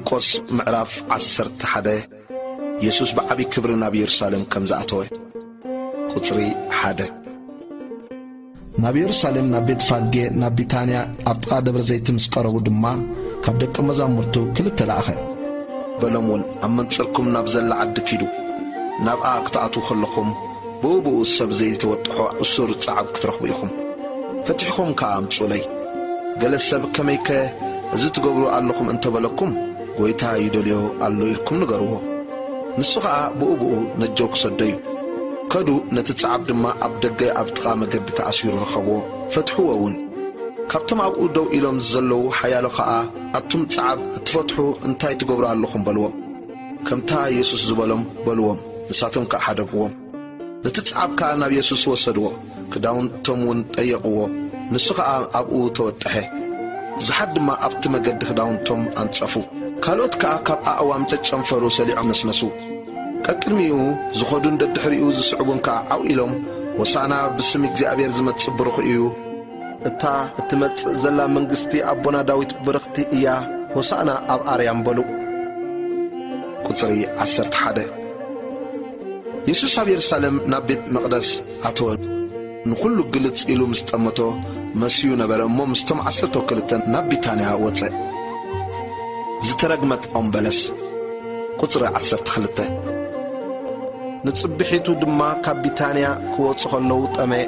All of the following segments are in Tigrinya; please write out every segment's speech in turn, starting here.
ማርቆስ ምዕራፍ ዓሰርተ ሓደ። የሱስ ብዓቢ ክብሪ ናብ የሩሳሌም ከም ዝኣተወ። ቁጽሪ ሓደ። ናብ የሩሳሌም ናብ ቤትፋጌ ናብ ቢታንያ ኣብ ጥቓ ደብረ ዘይት ምስ ቀረቡ ድማ ካብ ደቀ መዛሙርቱ ክልተ ለኣኸ። በሎም እውን፣ ኣብ መንጽርኩም ናብ ዘላ ዓዲ ኪዱ። ናብኣ ክትኣትዉ ከለኹም ብኡ ብኡ ሰብ ዘይተወጥሖ እሱር ጸዓብ ክትረኽቡ ኢኹም። ፈቲሕኩም ከኣ ኣምጹለይ። ገለ ሰብ ከመይከ እዚ ትገብሩ ኣለኹም እንተበለኩም፣ ጎይታ ይደልዮ ኣሎ ኢልኩም ንገርዎ። ንሱ ኸኣ ብኡ ብኡ ነጀው ክሰዶ እዩ። ከዱ ነቲ ጸዓብ ድማ ኣብ ደገ ኣብ ጥቓ መገዲ ተኣሲሩ ረኸብዎ፣ ፈትሕዎ እውን። ካብቶም ኣብኡ ደው ኢሎም ዘለዉ ሓያሎ ኸኣ፣ ኣቱም ጸዓብ እትፈትሑ እንታይ ትገብሩ ኣለኹም በልዎም። ከምታ የሱስ ዝበሎም በልዎም፣ ንሳቶም ከኣ ሓደግዎም። ነቲ ጸዓብ ከኣ ናብ የሱስ ወሰድዎ፣ ክዳውንቶም እውን ጠየቕዎ፣ ንሱ ኸኣ ኣብኡ ተወጥሐ። ብዙሓት ድማ ኣብቲ መገዲ ክዳውንቶም ኣንጸፉ። ካልኦት ከኣ ካብ ኣእዋም ጨጨንፈሩ ሰሊዖም ነስነሱ። ቀቅድሚኡ ዝኸዱን ደድሕሪኡ ዝስዕቡን ከኣ ዓው ኢሎም፣ ሆሳዕና ብስም እግዚኣብሔር ዝመጽእ ብሩኽ እዩ፣ እታ እትመጽእ ዘላ መንግስቲ ኣቦና ዳዊት ብርኽቲ እያ፣ ሆሳዕና ኣብ ኣርያም በሉ። ቁጽሪ ዓሰርተ ሓደ። የሱስ ኣብ የሩሳሌም ናብ ቤት መቕደስ ኣተወ። ንኹሉ ግልጽ ኢሉ ምስ ጠመቶ መስዩ ነበረ እሞ፣ ምስቶም ዓሰርተ ክልተን ናብ ቢታንያ ወጸ። ዝተረግመት ኦም በለስ። ቁጽሪ ዓሰርተ ክልተ። ንጽብሒቱ ድማ ካብ ቢታንያ ክወጹ ከለዉ ጠመየ።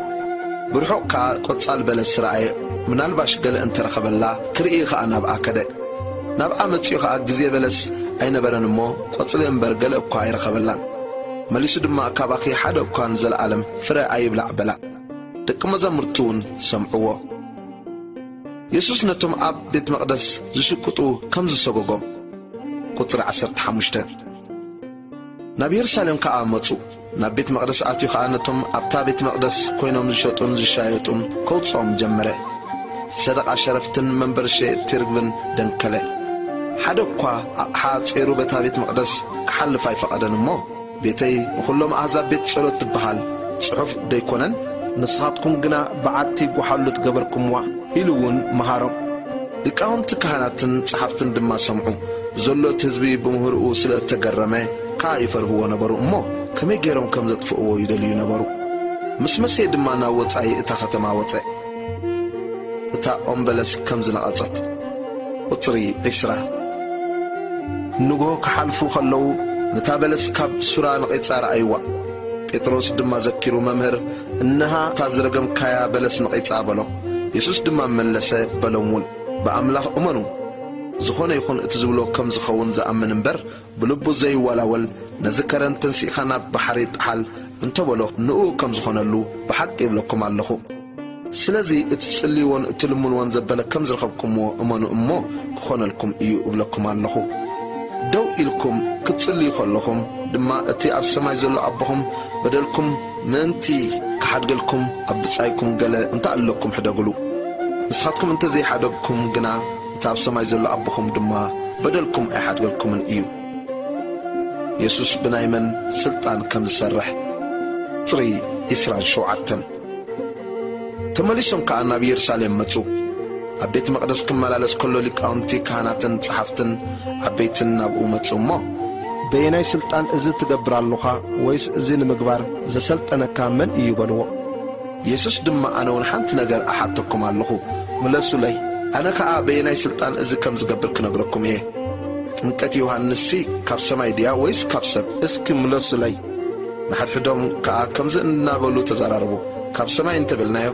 ብርሑቕ ከኣ ቆጻል በለስ ረኣየ፣ ምናልባሽ ገለ እንተረኸበላ ክርኢ ኸኣ ናብኣ ከደ። ናብኣ መጺኡ ኸኣ ግዜ በለስ ኣይነበረን እሞ፣ ቆጽሊ እምበር ገለ እኳ ኣይረኸበላን። መሊሱ ድማ፣ "ካባኺ ሓደ እኳ ንዘለኣለም ፍረ ኣይብላዕ" በላ። ደቂ መዛሙርቱ እውን ሰምዕዎ። የሱስ ነቶም ኣብ ቤት መቕደስ ዝሽቅጡ ከም ዝሰጎጎም። ቁጽሪ ዓሰርተ ሓሙሽተ። ናብ የሩሳሌም ከኣ መጹ። ናብ ቤት መቕደስ ኣትዩ ኸኣ ነቶም ኣብታ ቤት መቕደስ ኮይኖም ዝሸጡን ዝሻየጡን ከውጽኦም ጀመረ። ሰደቓ ሸረፍትን መንበሪ ሸየጥቲ ርግብን ደንከለ። ሓደ እኳ ኣቕሓ ጼሩ በታ ቤት መቕደስ ክሓልፍ ኣይፈቐደን እሞ፣ "ቤተይ ንኹሎም ኣህዛብ ቤት ጸሎት ትበሃል ጽሑፍ ደይኮነን? ንስኻትኩም ግና በዓቲ ጓሓሉት ገበርኩምዋ" ኢሉ እውን መሃሮም። ሊቃውንቲ ካህናትን ጸሓፍትን ድማ ሰምዑ። ብዘሎ እቲ ህዝቢ ብምህርኡ ስለ እተገረመ ከኣ ይፈርህዎ ነበሩ እሞ፣ ከመይ ገይሮም ከም ዘጥፍእዎ ይደልዩ ነበሩ። ምስ መሰየ ድማ ናብ ወጻኢ እታ ኸተማ ወጸ። እታ ኦም በለስ ከም ዝነቐጸት። ቁጽሪ ዕስራ። ንግሆ ክሓልፉ ኸለዉ፣ ነታ በለስ ካብ ሱራ ነቒጻ ረኣይዋ። ጴጥሮስ ድማ ዘኪሩ፣ "መምህር፣ እንሃ እታ ዝረገምካያ በለስ ነቒጻ" በሎ። የሱስ ድማ መለሰ፣ በሎም እውን፣ "ብኣምላኽ እመኑ፣ ዝኾነ ይኹን እቲ ዝብሎ ከም ዝኸውን ዝኣምን እምበር፣ ብልቡ ዘይወላወል፣ ነዚ ከረን ተንሲእኻ ናብ ባሕሪ ጥሓል እንተበሎ፣ ንኡ ከም ዝኾነሉ ብሓቂ እብለኩም ኣለኹ። ስለዚ እትጽልይዎን እትልምንዎን ዘበለ ከም ዝረኸብኩምዎ እመኑ እሞ ክኾነልኩም እዩ እብለኩም ኣለኹ። ደው ኢልኩም ክትጽልዩ ከለኹም ድማ እቲ ኣብ ሰማይ ዘሎ ኣቦኹም በደልኩም ምእንቲ ክሓድገልኩም ኣብ ብጻይኩም ገለ እንተኣለኩም ሕደግሉ። ንስኻትኩም እንተዘይሓደግኩም ግና እቲ ኣብ ሰማይ ዘሎ ኣቦኹም ድማ በደልኩም ኣይሓድገልኩምን እዩ።" የሱስ ብናይ መን ስልጣን ከም ዝሰርሕ። ቁጽሪ ዕስራን ሸውዓተን። ተመሊሶም ከኣ ናብ የሩሳሌም መጹ። ኣብ ቤት መቕደስ ክመላለስ ከሎ ሊቃውንቲ ካህናትን ጸሓፍትን ዓበይትን ናብኡ መጹ እሞ፣ "በየናይ ስልጣን እዚ ትገብር ኣለኻ? ወይስ እዚ ንምግባር ዘሰልጠነካ መን እዩ?" በልዎ። የሱስ ድማ፣ "ኣነ እውን ሓንቲ ነገር እሓተኩም ኣለኹ፣ ምለሱለይ። ኣነ ኸኣ በየናይ ስልጣን እዚ ከም ዝገብር ክነግረኩም እየ። ጥምቀት ዮሃንስሲ ካብ ሰማይ ድያ ወይስ ካብ ሰብ? እስኪ ምለሱለይ።" ንሓድሕዶም ከኣ ከምዚ እናበሉ ተዛራረቡ፣ "ካብ ሰማይ እንተበልናዮ፣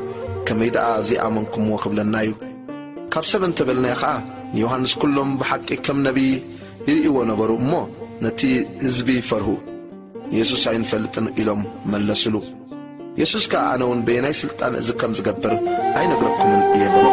ከመይ ደኣ ዘይኣመንኩምዎ ክብለና እዩ? ካብ ሰብ እንተበልናዮ ኸኣ፣ ንዮሃንስ ኩሎም ብሓቂ ከም ነቢይ ይርእይዎ ነበሩ እሞ፣ ነቲ ህዝቢ ፈርሁ። የሱስ ኣይንፈልጥን" ኢሎም መለሱሉ። የሱስ ከኣ፣ "ኣነ እውን በየናይ ስልጣን እዚ ከም ዝገብር ኣይነግረኩምን እየ" በሎ።